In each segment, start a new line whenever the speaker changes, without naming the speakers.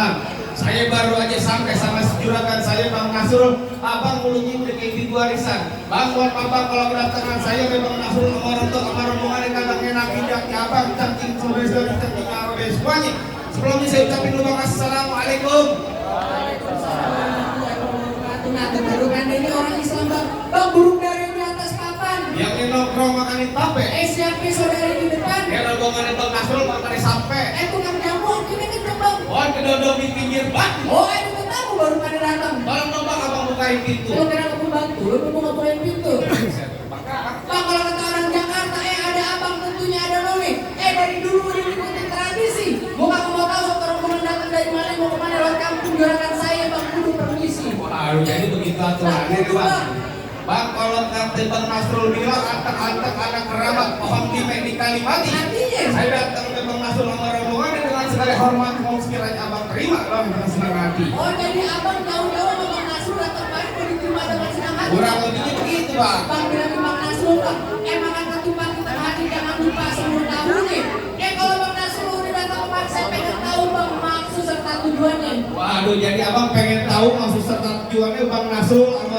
Waalaikumsalam. Saya baru aja sampai sama juragan saya Bang Nasrul. Abang mulutnya udah kayak video arisan. Bang buat abang kalau kedatangan saya Bang Nasrul orang tua sama rombongan yang kagak enak tidak ya abang cantik saudara-saudara cantik arabe semuanya. Sebelumnya saya ucapin dulu Bang assalamualaikum.
Nah, baru kan ini orang Islam bang. Bang burung dari di atas papan.
Yang nongkrong makanin tape.
Siapa saudara di depan?
Ya rombongan Bang Nasrul bakal sampai.
Tukang jamu ini kenceng bang.
Oh kedodong di pinggir batu.
Oh itu tamu baru pada datang.
Tolong dong Bang abang bukain pintu.
Kalau kira aku bantu, lu mau ngapain pintu? Bang kalau kata orang Jakarta, ada abang tentunya ada noni. Dari dulu udah ikutin tradisi. Gua nggak mau tahu seorang orang datang dari mana mau kemana lewat kampung juragan saya bang kudu permisi.
Wah jadi begitu aturannya tuh Bang. Bang kalau kata Bang Nasrul bilang antek-antek anak keramat pohon tipe di Kalimati.
Artinya?
Saya datang ke Bang Nasrul sama rombongan dengan segala hormat mau sekiranya abang terima Bang dengan senang hati.
Oh jadi abang jauh-jauh sama Bang Nasrul datang kemarin mau diterima dengan senang hati.
Kurang lebihnya begitu Bang.
Bang bilang ke Bang Nasrul bang, emang kata tumpah kita hati jangan lupa seluruh tahunnya. Kalau Bang Nasrul udah datang kemarin saya pengen tahu bang maksud serta tujuannya.
Waduh jadi abang pengen tahu maksud serta tujuannya Bang Nasrul sama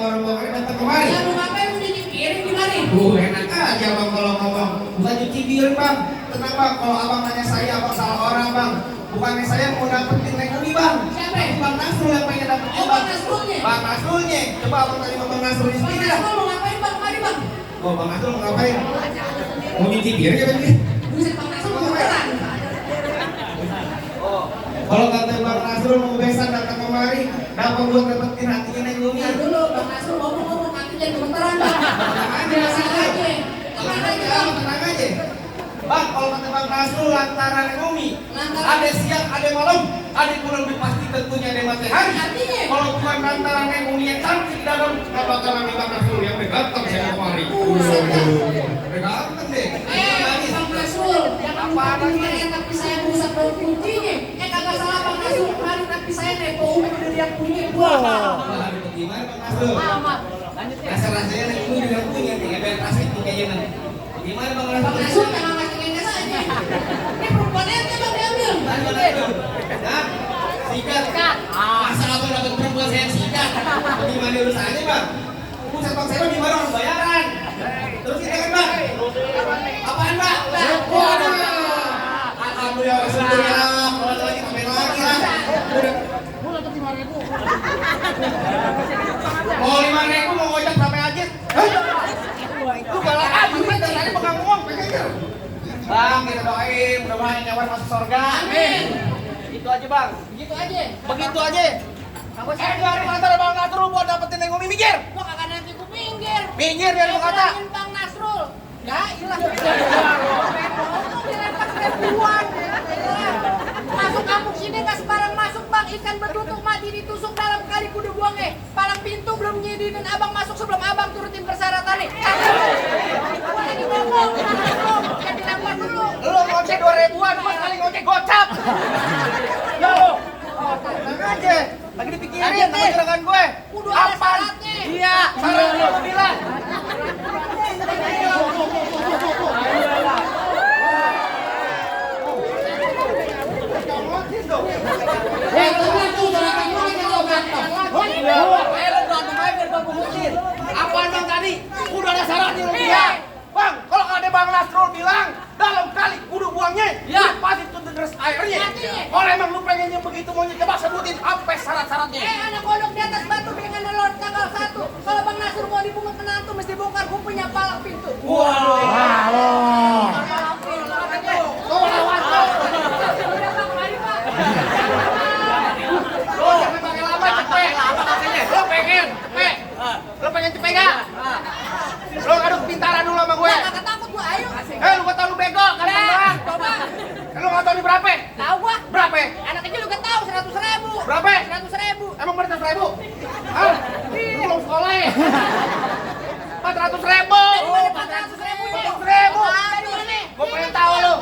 rombongan datang kemari.
Ya mau ngapain udah dikirim gimana?
Enak aja Bang kalau ngomong. Bukan cuci piring Bang. Tenang Bang, kalau abang nanya saya abang salah orang Bang. Bukannya saya mau dapetin Neng Uni Bang.
Siapa?
Bang Nasrul yang pengen dapetin
Oh Bang Nasrulnya?
Bang Nasrulnya. Coba abang tanya sama Bang Nasrul di
Bang
sini dah.
Nasrul mau ngapain bang kemari bang?
Oh Bang Nasrul mau ngapain? Mau cuci piring ya Bang?
Buset Bang Nasrul mau beneran.
Kalau kata Bang Nasrul mau besan datang kemari, dapat buat dapetin hatinya Neng Uni.
Ya dulu Bang Nasrul ngomong nanti jadi gemeteran bang. Biasa aja. Tenang aja bang.
Tenang aja. Bang, kalau kata Bang Nasrul lantaran Neng Umi,
Lantaran.
ada siang, ada malam, ada bulan lebih pasti tentunya ada matahari.
Artinya?
Kalau bukan lantaran Neng Umi yang cantik dalam, nggak bakal ada Bang Nasrul yang ganteng saya kemari. Ganteng deh.
Bang Nasrul, jangan lupa kemarin tapi saya merusak bau kuncinya. Kagak salah Bang Nasrul kemarin tapi saya nepo umi udah dia punya gua.
Gimana Bang Nasrul?
Amat. Lanjut ya.
Rasa-rasanya Neng Umi juga punya, tinggal bayar tasik kayaknya nanti. Gimana Bang
Bang
Nasrul?
Nasrul jangan ngasih saja. Ini perempuan ente bang diambil.
Nah, sikat. Masa abang dapat perempuan saya yang sikat? Gimana urusannya Bang? Pusat Bang saya gimana orang bayaran? Terus kita kan Bang? Apaan Bang? Waduh. Alhamdulillah Rasulullah. Kalau ada lagi tambahin lagi lah.
Mulai ke 5.000.
Mau 5.000 mau ngojek sampai aja. Lu galak aja kan dari tadi pegang uang pengen. Bang, kita doain mudah-mudahan nyawan masuk surga.
Amin.
Itu aja Bang.
Begitu aja.
Begitu aja. Dari antara Bang Nasrul buat dapetin Neng Umi minggir.
Gua kagak nanti ku minggir.
Minggir biar lu kata.
Bilangin Bang Nasrul. Ya, ilah. Dilempar ribuan. Masuk kampung sini nggak sembarang masuk bang. Ikan bertutuk mati ditusuk dalam kali kudu buang palang pintu belum nyidinin abang masuk sebelum abang turutin persyaratan nih. Gua lagi ngomong. Jangan dilempar dulu.
Lu ngocek 2.000-an, gua sekali ngocek gocap. Ya lu. Tenang aja. Lagi dipikirin sama juragan gue.
Kudu ada syaratnya.
Iya, syaratnya gua bilang. Apaan Bang tadi? Udah ada syaratnya lu bilang. Bang, kalau ada Bang Nasrul bilang dalam kali kudu buangnya,
Ya.
pasti tuntut deras airnya.
Artinya?
Kalau emang lu pengennya begitu maunya coba sebutin apa syarat-syaratnya.
Anak kodok di atas batu dengan nelor tanggal 1. Kalau Bang Nasrul mau dipungut menantu mesti bongkar gua punya palang pintu.
Waduh.
Palang pintu.
Tuh lewat tuh.
Udah Bang, mari Pak.
Lu jangan pakai lama cepet. Lu pengen cepet. Lu pengen cepet nggak? Lu adu kepintaran dulu sama gue.
Kagak takut gua, ayo.
Lu gak tau lu bego kan doang.
Coba.
Lu gak tau ini berapa?
Tahu gua.
Berapa?
Anak kecil juga tahu 100.000.
Berapa?
100.000.
Emang bener 100.000? Hah? Belum sekolah ya? 400.000.
Dari mana 400.000 nya?
400.000.
Dari mana?
Gua pengen tahu lu.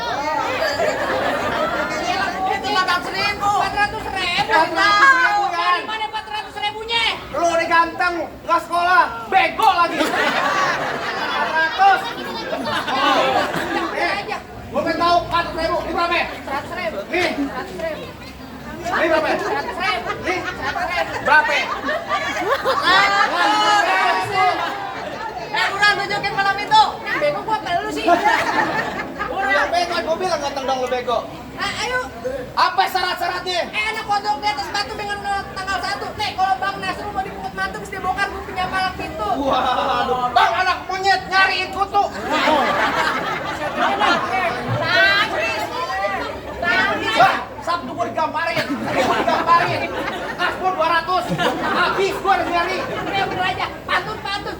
Itu 400.000. 400.000.
Tahu.
Dari mana 400.000 nya?
Lu udah ganteng, gak sekolah, bego lagi. 400.
Udah aja.
Gua pengen tahu 400.000. Ini berapa?
100.000.
Nih.
100.000.
Ini berapa? Ini berapa?
Kurang tunjukin malam itu. Bego gua apa lu sih?
Yang bego, gue bilang ganteng dong lu bego.
Ayo.
Apa syarat-syaratnya?
Anak kodok di atas batu dengan tanggal 1. Nih, kalau Bang Nasrul mau dipungut mantu, mesti bongkar gue punya palang pintu.
Waduh, Bang anak monyet nyariin kutu. Bang, Sabtu gue digamparin. Kasbon 200. Habis gue harus nyari.
Udah bener aja, pantun,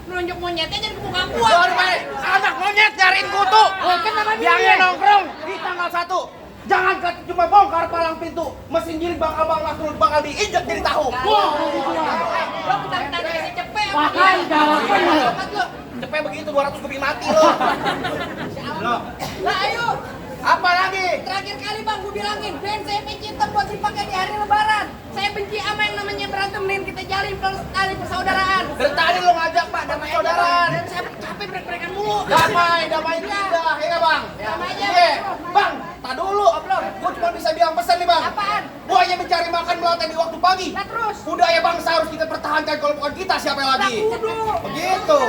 nunjuk monyetnya jadi ke muka gua.
Sorry, Pak. Anak monyet nyariin kutu.
Kan nama dia.
Bilangnya nongkrong di tanggal 1. Jangan cuma bongkar palang pintu. Mesin giling bakal Bang Nasrul bakal diinjek jadi tahu.
Lo bentar-bentar si Cepet.
Pakai jalan bener.
Cepet begitu 200 gue bikin mati lo.
Lah ayo.
Apa lagi?
Terakhir kali Bang gue bilangin, band saya benci hitam buat dipakai di hari lebaran. Saya benci sama yang namanya berantem, mending kita jalin tali persaudaraan.
Dari tadi lo ngajak Pak damai saudaraan.
Dan saya capek break-breakan mulu.
Damai indah, ya nggak Bang?
Damai aja.
Iya. Bang, tak dulu. Gue cuma bisa bilang pesan nih Bang.
Apaan?
Buaya mencari makan melata di waktu pagi.
Nah terus.
Budaya bangsa harus kita pertahankan, kalau bukan kita siapa lagi?
Kudu.
Begitu.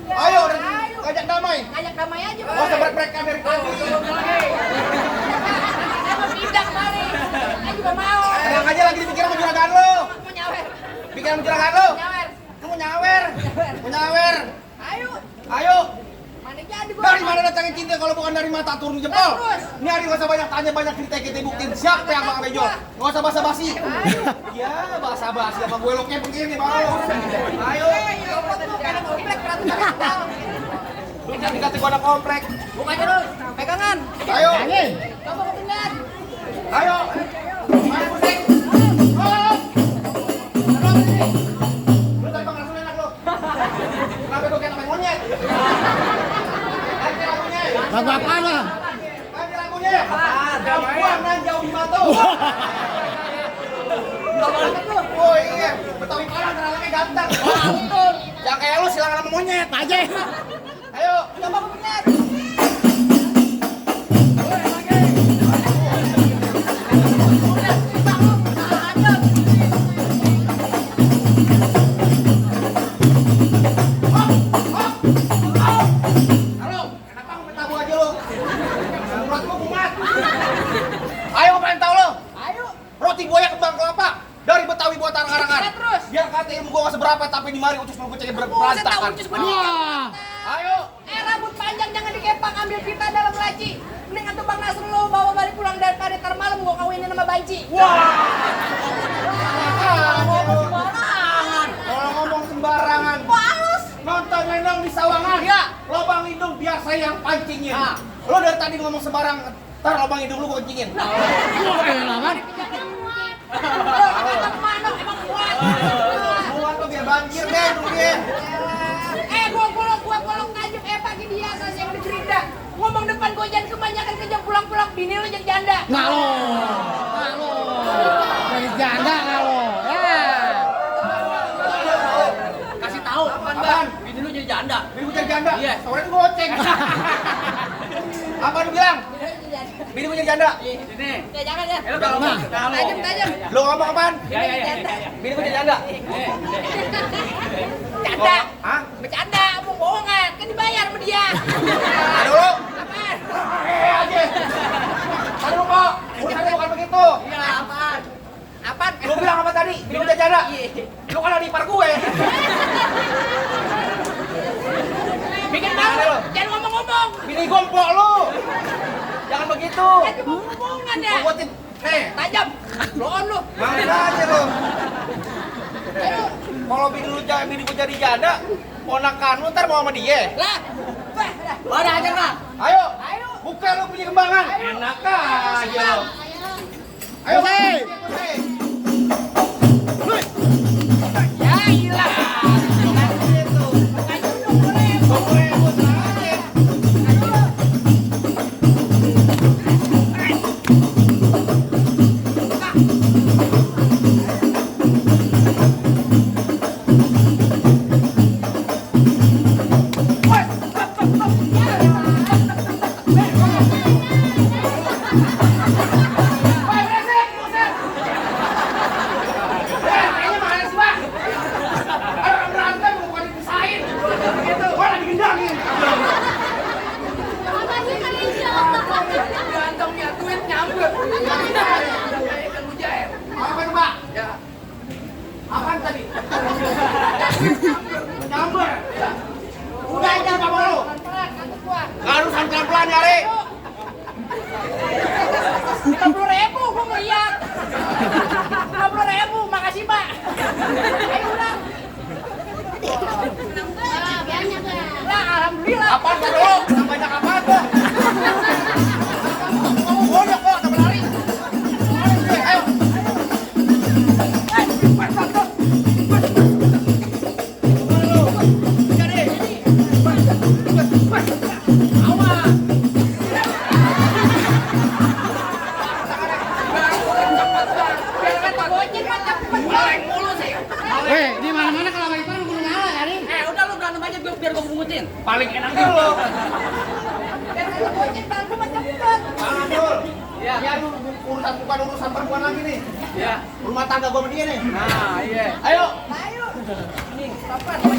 Ayo, ngajak damai.
Ngajak damai aja Bang.
Gak usah break-breakan dari tadi.
Saya mau pindah kemari. Saya juga mau.
Tenang aja lagi dipikirin sama juragan lo.
Mau nyawer.
Pikiran sama juragan lo.
Nyawer.
Kamu nyawer.
Ayo.
Ayo.
Mana jadi gua?
Dari mana datangin cinta kalau bukan dari mata turun jempol?
Terus.
Ini hari gak usah banyak tanya, banyak cerita, kita buktiin siapa yang bakal bejo. Gak usah basa-basi. Iya, basa-basi sama gue lo kayak begini Bang. Ayo.
Karena komplek berantem sama kita.
Lu jangan dikata gue anak komplek.
Buka aja dulu. Pegangan.
Ayo.
Coba ke benar.
Ayo. Main musik. Lu tadi Bang Nasrul enak lo. Kenapa gue kayak main monyet? Ganti lagunya.
Lagu apanya?
Ganti lagunya. Buang nan jauh di mata. Oh iya, Betawi parah terlalu ganteng.
Betul.
Yang kayak lu silangan sama monyet.
Aja.
Ayo.
Coba ke benar.
Halo, kenapa aku tabu aja lu? Mulut gua kumat. Ayo gua pengen tahu lo.
Ayo.
Roti buaya kembang kelapa dari Betawi buatan arangan.
Ya, terus.
Biar kata ilmu gua gak seberapa, tapi di mari ucus mau cek
Saya tahu
berantakan.
ucus gua
Wah.
Ayo.
rambut panjang jangan dikepak, ambil pita dalam laci. Mending atau Bang Nasrul lo bawa balik pulang daripada ntar malam gua kawinin sama banci.
Sembarangan. Kalau ngomong sembarangan.
Halus.
Nonton lenong di sawangan.
Ya.
Lobang hidung biar saya yang pancingin.
Nah.
Lo dari tadi ngomong sembarang, ntar lobang hidung lu gua pancingin.
Kehilangan.
Kemana emang kuat?
Muat tuh biar banjir deh nungguin.
Gua golok tajam pagi dia kasih yang dicerita. Ngomong depan gua jangan kebanyakan kejam pulang-pulang bini lu jadi janda.
Nggak lo. Jadi janda nggak lo. Ya.
Kasih tahu
Apaan?
bini lu jadi janda.
Bini gua jadi janda?
Iya.
Sore itu goceng. Apa lu bilang? Bini gua jadi janda?
Ini.
Ya jangan ya.
Lu kalau
Nah.
Tajam.
Lu ngomong apaan?
Ya.
Bini gua jadi janda?
Canda.
Hah?
Bercanda, mau bohongan, kan dibayar sama dia.
Aduh lu.
Apaan?
Aja. Aduh kok. Urusannya bukan begitu.
Iya, apaan?
Apaan?
Lu bilang apa tadi? Bini gua jadi janda? Lu kan ada ipar gue.
Bikin malu, jangan ngomong-ngomong.
Bini gompok lu. Jangan begitu.
Kan cuma ngomongan ya.
Gua buatin. Nih.
Tajam. Loon lu.
Mana aja lu. Kalau bini gua jadi janda, ponakan lu ntar mau sama dia.
Lah. Wah, lah.
Ada aja enggak?
Ayo.
Ayo.
Buka lu punya kembangan.
Ayo.
Enak aja lu. Ayo.
Hei.
Ya ilah. Ayo dong, boleh.
di mana-mana kalau bagi Ipar kudu ngalah kali.
Udah lu berantem aja biar gua pungutin. Paling enak dulu.
Bocin bangku mah cepet.
Bang Abdul. Ya, lu urusan bukan urusan perempuan lagi nih.
Ya.
Rumah tangga gua sama dia nih.
Nah, iya.
Ayo.
Ayo.
Nih,
Kapan?
Woi.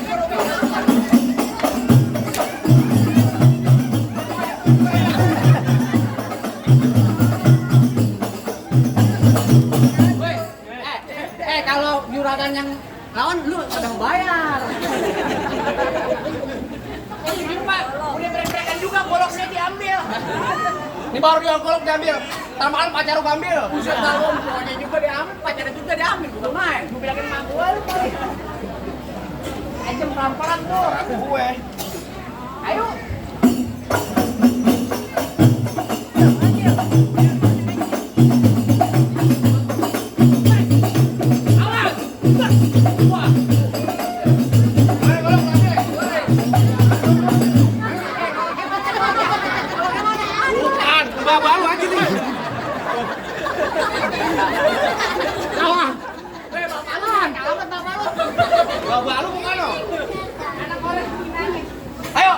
Kalau juragan yang lawan lu udah bayar.
Ini Pak, udah brek-brekan juga goloknya diambil.
Ini baru dia golok diambil. Ntar malam pacar gua ambil.
Buset dah lu, pokoknya juga diambil, pacarnya juga diambil, bukan main.
Gue bilangin sama gue lu kali. Ajem pelan-pelan tuh.
Aku gue.
Ayo.
Bukan, bawa lu aja nih.
Kalah.
Alamat bapak lu.
Bawa lu bukan lo.
Anak orang gimana?
Ayo.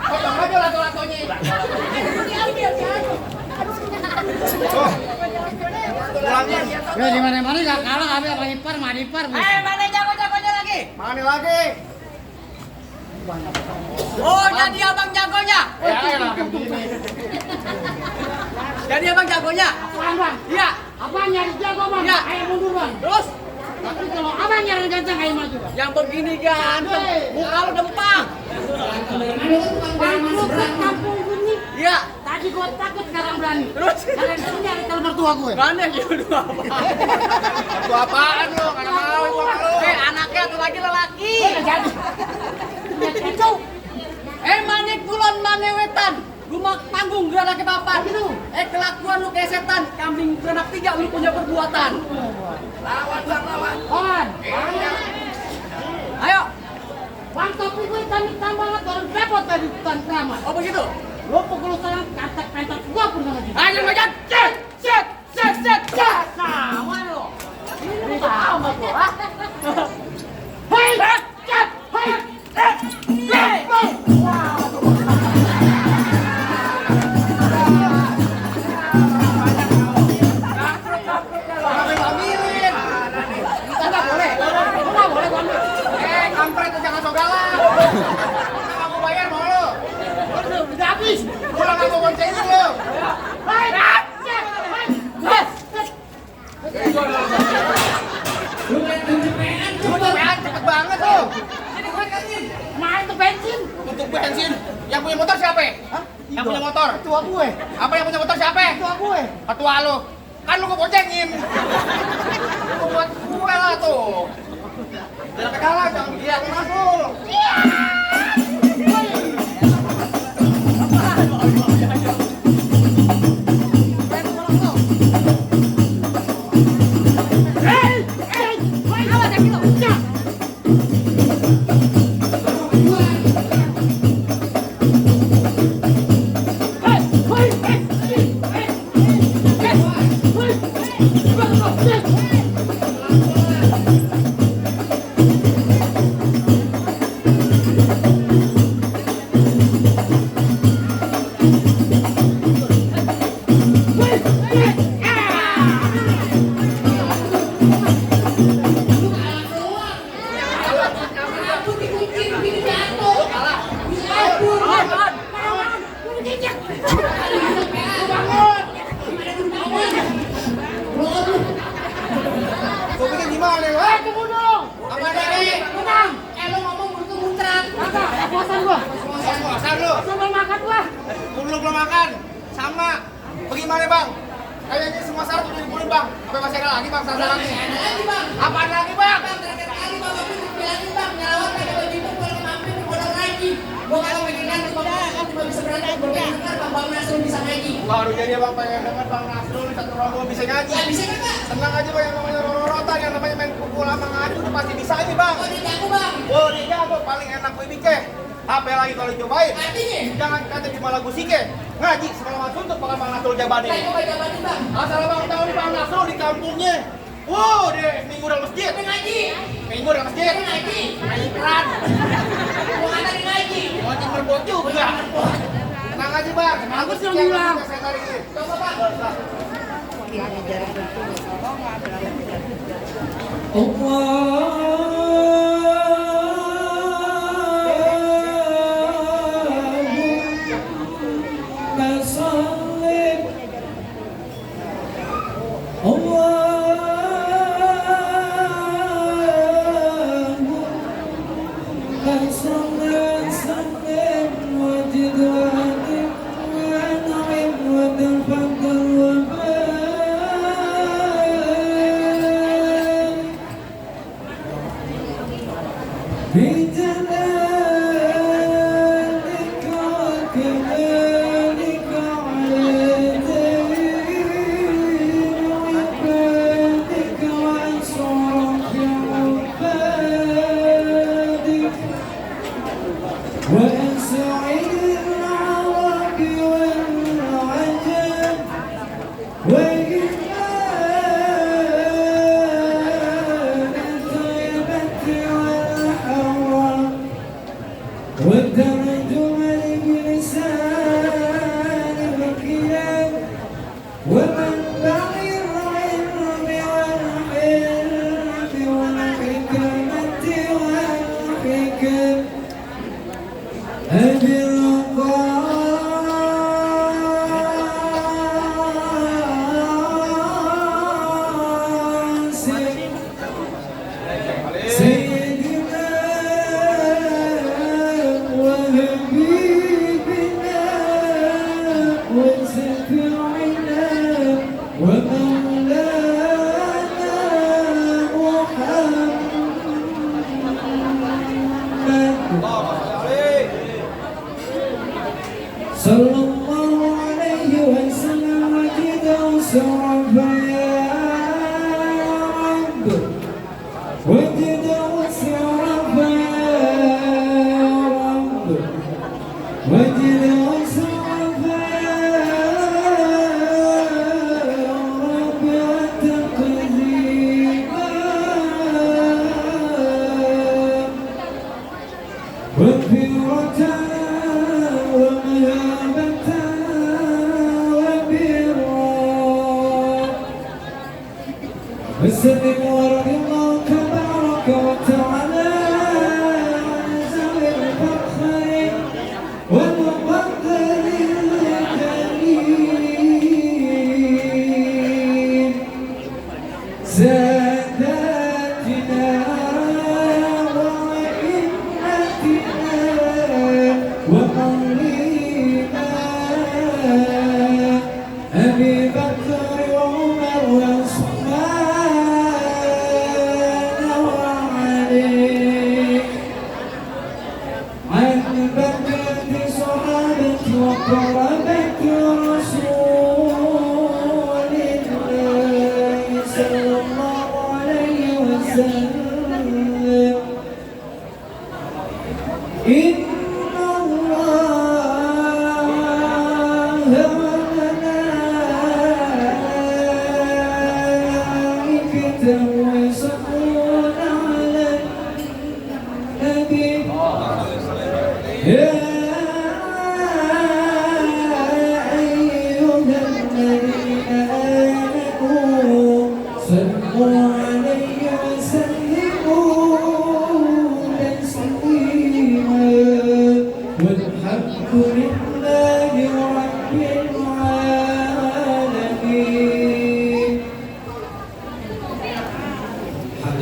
Potong aja lato-latonya.
Diambil, diambil.
Tuh. Pulangin.
Ya di mana-mana enggak kalah kami sama Ipar, sama Ipar.
Mana jago-jagonya lagi?
Mana lagi?
Oh, jadi abang jagonya.
Ya, elah kayak begini.
Jadi abang jagonya.
Apaan, Bang?
Iya.
Apaan nyari jago, Bang?
Iya.
Ayo mundur, Bang.
Terus
Tapi kalau abang nyari ganteng, ayo maju, Bang.
yang begini ganteng, muka lu dempang.
Bangkrut kampung gini.
Iya.
Tadi gua takut, sekarang berani.
Terus
Kalian tuh nyari calon mertua gue.
mana yang dua apa?
Itu apaan lu? Karena mau gua sama lu.
Anaknya tuh lagi lelaki.
Jadi. Kacau.
Manik kulon manewetan. Rumah panggung geranak ke papan. Kelakuan lu kayak setan. Kambing beranak 3 lu punya perbuatan. Lawan bang, lawan.
On.
Ayo.
Bang, topi gue hitam banget, orang repot tadi hutan keramat.
Oh begitu.
Lo pukul sekarang katak pentak gua pun sama dia.
Ayo macam. Set.
Sama lo. Ini sama gua. Ah. Hei, cet, hei.
Kenapa lu ambilin?
Enggak boleh. Enggak boleh gua ambil.
Kampret lu jangan so galak. Enggak mau bayar mau lu.
Udah habis.
Pulang aku boncengin lu.
Hei, cet, hei. Yes.
Lu cepetan cepet banget lu.
Main tuh bensin.
Untuk bensin. Yang punya motor siapa? Hah? Yang punya motor?
Tua gue.
Apa yang punya motor siapa?
Tua gue.
Ketua lu. Kan lu boncengin. Lu buat gue lah tuh. Jangan kedalam, jangan iya, masuk. Gua bikin gimana lu?
Tunggu dong.
Apa dari?
Tenang.
Lo ngomong butuh muncrat.
Kagak, puasan gua.
Puasan lu.
Sambil makan gua.
Belum makan. Sama. Bagaimana bang? Kayaknya semua syarat udah dipenuhi bang. Apa masih ada lagi bang? Syarat lagi?
Ada lagi bang.
Apa ada lagi bang?
Bang terakhir kali bapak pun bilangin bang nyelawat pakai baju itu kalau mampir bodong lagi. Gua kalau pengen nangis bang, cuma bisa berantem. Gua pengen denger bang Nasrul bisa ngaji.
Baru jadi abang pengen denger Bang Nasrul di satu rombongan bisa ngaji.
Ya bisa kagak?
Tenang aja bang, yang namanya rorotan, yang namanya main pukul sama ngaji udah pasti bisa aja bang.
Oh dia jago bang.
Oh dia jago, paling enak gue bikin. Apa lagi kalau cobain?
Artinya?
Jangan kata cuma lagu sike. Ngaji segala macam untuk Bang Nasrul jabanin.
Saya coba jabanin bang.
Asal abang tahu nih Bang Nasrul di kampungnya. Wow, dia minggu udah masjid.
Dia ngaji.
Minggu udah masjid.
Dia ngaji.
Ngaji peran.
Gua kata dia ngaji.
Wajib berbot juga. Tenang aja bang.
Aku sih yang bilang.
Saya tarikin.
Coba bang.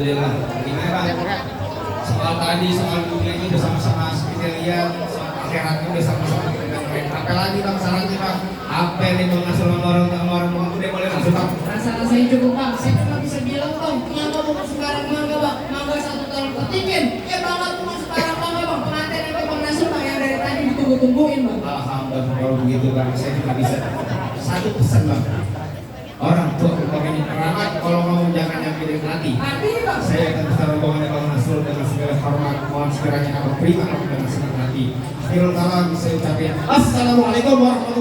Alhamdulillah. Gimana Bang? Soal tadi, soal dunianya udah sama-sama kita lihat, soal akhiratnya udah sama-sama kita lihat. Apa lagi Bang sarannya Bang? Apa nih Bang Nasrul sama orang udah boleh masuk Bang?
Rasa-rasanya cukup bang. Saya cuma bisa bilang bang, kenapa mau sekarang mangga bang? Mangga 1 tahun petikin. Bang aku mau sekarang mangga bang. Pengantin itu Bang Nasrul bang yang dari ditunggu-tungguin bang.
Alhamdulillah kalau begitu bang, saya juga bisa satu pesan bang. Orang tua umpamanya keramat, kalau ngomong jangan nyakitin hati.
Bang.
Saya akan besar rombongan Bang Nasrul dengan segala hormat, mohon sekiranya abang prima dengan senang hati. Akhirul kalam saya ucapkan assalamualaikum warahmatullahi